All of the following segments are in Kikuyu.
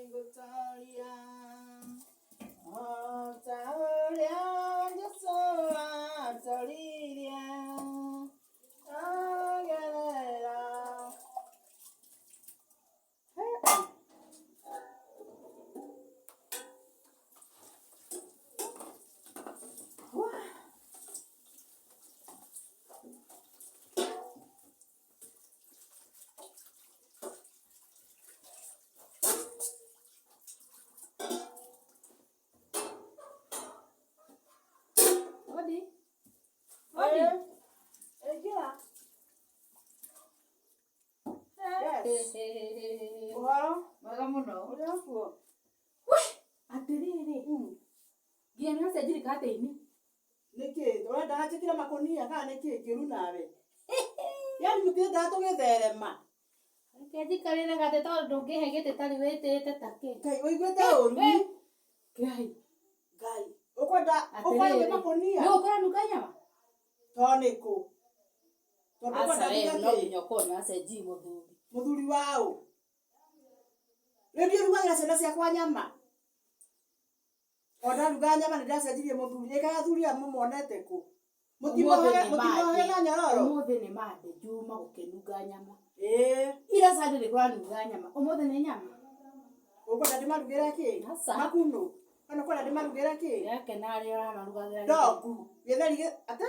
Nĩngũtoria o ta ũrĩa Jesũ atoririe agerera. Odi. Odi. Ingĩra. Yes. Ũhoro? Mwega mũno. Ũrĩ kuo? Atĩrĩrĩ. Nginya nĩ wacenjirie katĩinĩ. Nĩkĩ? Ũrenda njĩkĩre makũnia kana nĩkĩ kĩũru nawe? Yaani mũtiendaga tũgĩtherema. Reke njikarĩre gatĩ tondũ ndũngĩhe gĩtĩ tarĩ wĩtĩte ta kĩ. Ngai ũiguĩte ũru. Ngai. Ngai. Ũkwenda ũkwenda makũnia? Nĩ ũkũranuka nyama? To nĩkũ? Tondũ ũkwenda Aca we nduge no kĩ? nginya ũkorwo nĩ wacenjirie mũthuri. Mũthuri waũ? Rĩu ndiũrugagĩra ciana ciakwa nyama. O ndaruga nyama nĩ ndacenjirie mũthuri. Ĩkaĩ athuri aya mũmonete kũ? Ũmũthĩ Mũtimohage nĩ mũtimohage na Monday. nyororo? Ũmũthĩ nĩ Monday Juma gũkĩnunga nyama. Ĩĩ. Ira Sunday nĩ kũranunga nyama. Ũmũthĩ nĩ nyama. Ũkwenda ndĩmarugĩre kĩ? Aca. Makunũ? Kana ũkwenda ndĩmarugĩre kĩ? Ndĩrakena arĩa ũramarugagĩra. Ndogu. Gĩtheri gĩ atĩ?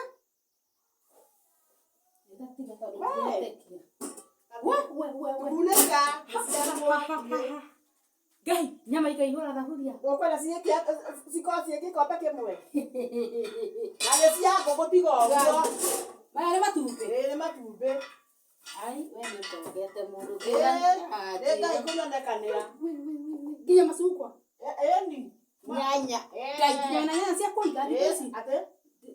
Tiga tondũ We. ndiretĩkia. We we we we. Kunĩka. Ngai, nyama ikaihũra thaburia. Ũkwenda ciĩke cikorwo ciĩ gĩkombe kĩmwe? Na nĩ cia ngũkũ tiga ũguo. Maya nĩ matumbĩ. Ĩĩ nĩ matumbĩ. Ai, we nĩ ũtongete mũndũ. Ĩĩ nĩ Ngai kũnyonekanĩra. Nginya macungwa. Ĩni. Nyanya. Ngai, nginya na nyanya cia kũiga thikũ ici. Atĩ?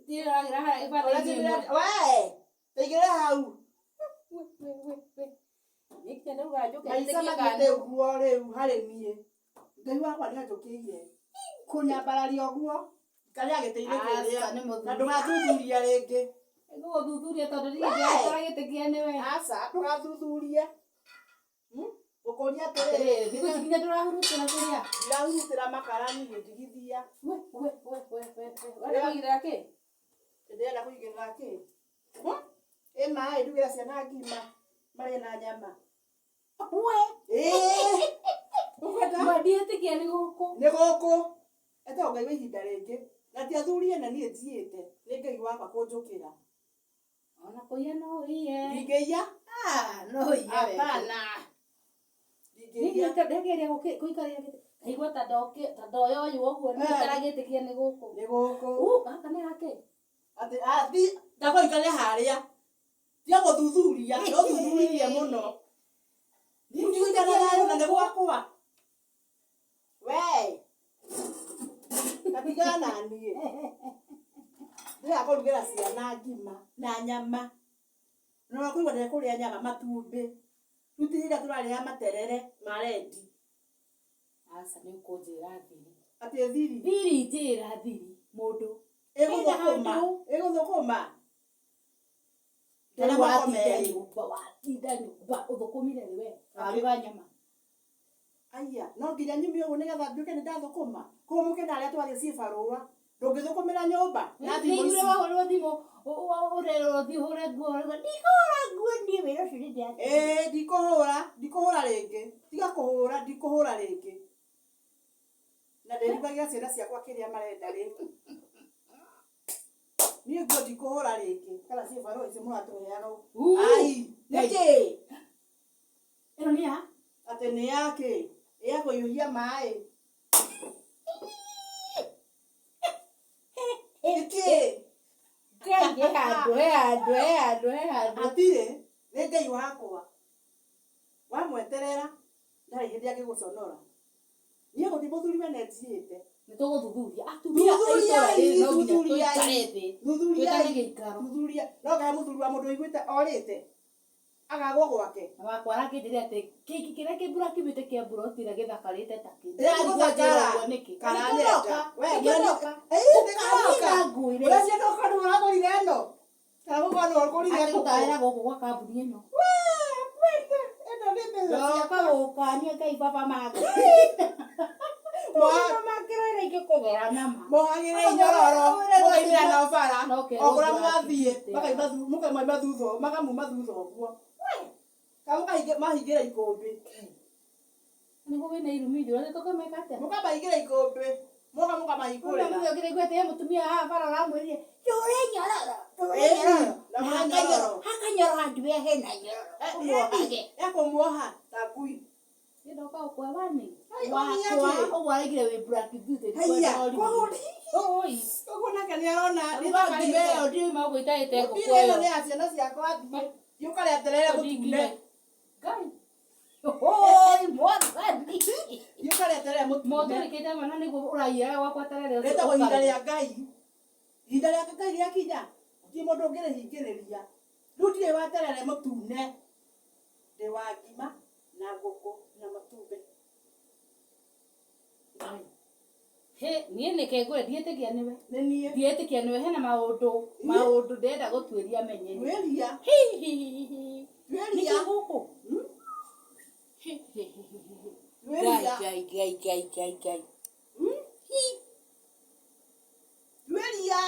Ndiragĩra harĩa ibanda-inĩ ĩmwe. Wee! Taigĩrĩra hau. We, we, we, we. Nĩkĩo ndauga njũke Maica njĩtĩkie mathiĩte kana- ũguo rĩu harĩ niĩ. Ngai wakwa nĩ anjũkĩire. Kũnyambararia ũguo. Ngarĩa gĩtĩ-inĩ Aca, kĩrĩa. nĩ mũthuri. Na ndũgathuthuria rĩngĩ. Ngũgũthuthuria tondũ ndirĩ Wee! ndĩraikara gĩtĩ kĩa nĩwe. Aca, ndũgathuthurie. Ngũkũria atĩrĩrĩ. Atĩrĩrĩ, thikũ ici nginya ndũrahurutĩra kĩrĩa. Ndirahurutĩra makara niĩ ndigithia. We, we, we, we, we, we. Ũrenda kũigĩrĩra kĩ? Ndĩrenda kũigĩrĩra kĩ? Ĩ maĩ ndugĩre ciana ngima marĩe na nyama. We! Ĩĩ. Ũkwenda? Ma ndiĩtĩkia nĩ gũkũ. Nĩ gũkũ. Etagwo Ngai wa ihinda rĩngĩ. Na ti athuri ene niĩ njiĩte. Nĩ Ngai wakwa kũnjũkĩra. Ona kũiya no ũiye. Ndingĩiya. Ah, no ũiye we. Hapana. Ndingĩiya. Ndegeria gũikarĩra gĩtĩ. Ndaigua ta ta ndoya ũyũ ũguo Eh. nĩikara gĩtĩ kĩa nĩ gũkũ. Nĩ gũkũ. U, gaka nĩ gakĩ? Atĩ athi ndakũikarĩra harĩa. Tiga gũthuthuria. Ndũthuthuririe mũno. Ndigũikara thayũ na nĩ gwakwa. Wee. Tatigana na niĩ. Ndĩrenda kũrugĩra ciana ngima na nyama. Na ũkũigua ndĩkũrĩa nyama matumbĩ. Rĩu ti hĩndĩ tũrarĩa materere ma rendi. Aca nĩ ũkũnjĩra thiri. Atĩ thiri. Thiri njĩra thiri mũndũ. Ĩgũthũkũma. Ĩgũthũkũma. Rĩu Ndĩrenda moko watinda merĩ. nyũmba watinda nyũmba ũthũkũmire rĩ we waruga nyama. Aya, no nginya nyume ũguo nĩgetha nduĩke nĩ ndathũkũma. Koguo mũkĩenda arĩa twathiĩ cibarũa. Ndũngĩthũkũmĩra nyũmba na Nĩ thimũ ithuĩ ici. wahũrĩrwo thimũ ũrerwo ũthiĩ ũhũre nguo ũrauga ndikũhũra nguo niĩ wĩra ũcio nĩ ndĩrathiĩ. Ĩĩ ndikũhũra, ndikũhũra rĩngĩ. Tiga kũhũra, ndikũhũra rĩngĩ. Na ndĩrugagĩra ciana ciakwa kĩrĩa marenda rĩu. Niĩ nguo ndikũhũra rĩngĩ. Kana cibarũa ici mũratũheaga ũguo. Uu. Ai, nĩkĩ? Ĩno nĩ ya? Atĩ nĩ ya kĩ? Ĩ ya kũhiũhia maĩ. Nĩkĩ? Ngai he handũ he handũ he handũ he handũ. Hatirĩ. Nĩ Ngai wakwa. Wamweterera ndarĩ hĩndĩ angĩgũconora. Niĩ gũtirĩ mũthuri wene njiĩte. Nĩ tũgũthuthuria. Atumia a itũũra Thuthuriai, rĩrĩ no nginya thuthuriai, tũikare thĩ. thuthuriai, Twĩtane gĩikaro. thuthuria. No ngahe mũthuri wa mũndũ ũiguĩte orĩte. Agagwo gwake. Na wakwa arakĩnjĩrire atĩ kĩki kĩrĩa kĩmbura kiumĩte kĩa mburoti ĩrĩa gĩthakarĩte ta kĩ. Gũthakara. Ũguo nĩkĩ? Kana Nĩkĩo nyenda. ndoka. We, Nĩkĩo mwene- ndoka. Ĩĩ, nĩkaroka. Ũkaniga ngwĩre. Ũreciria no ũkorwo nĩwe ũragũrire ĩno? Kana gũkorwo nĩwe ũgũrire Atĩ ngũkũ? gũtawĩra gũkũ gwa kambuni ĩno. Wee, mwene, ĩno nĩ mbeca Ndoka ciakwa. gũkania Ngai baba mangu. Ngũgera nama. Mohagĩre inyororo, mũkaimĩra nao bara. No kerwo O kũrĩa Black mwathiĩ, Beauty. makaima mũkamaima thutha, makamuma thutha ũguo. Kana mahingĩra ikũmbĩ. Nĩguo wĩna irumi njũru, atĩ tũkũmeka atĩa? Mũkamahingĩra ikũmbĩ, moka mũkamahingũrĩra. Ũrĩa mũthĩ ũngĩraigua mũtumia haha bara ũramwĩrire, "Tũre nyororo, tũre Ĩĩ, nyororo." na Na ũre hakanyoro, nyororo. hakanyoro handũ we hena nyororo. Ũmuohage. Ekũmuoha ta ngui. Ndoka gũkua wani. Ai, Wakwa, ũniĩ atĩ? ũguo araigire wĩ Black Beauty. Haiya, Koguo koguo Oi. koguo nake nĩ arona nĩ Ngima ngima ĩyo ĩyo. ndiuma gũitaĩte ngũkũ Ngima ĩno ĩyo. nĩ ya ciana ciakwa thiĩ. Thiĩ ũkarĩa terere mũtune. Ngai. Oi, mwathani. Thiĩ ũkarĩa terere mũtune. Motũrĩkĩte mwana nĩguo ũraiyaga gwakwa terere ũcio Rĩtagwo ihinda ũkarĩa. rĩa Ngai. Ihinda rĩa Ngai rĩakinya, gũtirĩ mũndũ ũngĩrĩhingĩrĩria. Rĩu ndirĩ wa terere mũtune. Ndĩ wa ngima na ngũkũ na matumbĩ. Ngai. Hĩ, niĩ nĩke ngwĩre ndiĩtĩkia nĩwe. Nĩ niĩ. Ndiĩtĩkia nĩwe hena maũndũ, maũndũ ndĩrenda gũtuĩria menye. Tuĩria. Hi hi hi hi. Tuĩria. Nĩkĩ gũkũ? Hi hi hi hi. Tuĩria. Ngai Ngai Ngai Ngai Ngai. Hi. Tuĩria.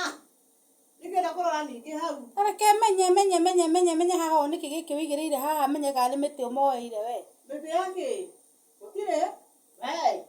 Nĩngwenda kũrora ningĩ hau. Reke menye menye menye menye menye haha ũũ nĩkĩ gĩkĩ wĩigĩrĩire haha menye kana nĩ mĩtĩ ũmoeire we. Mĩtĩ ya kĩ? Gũtirĩ. We.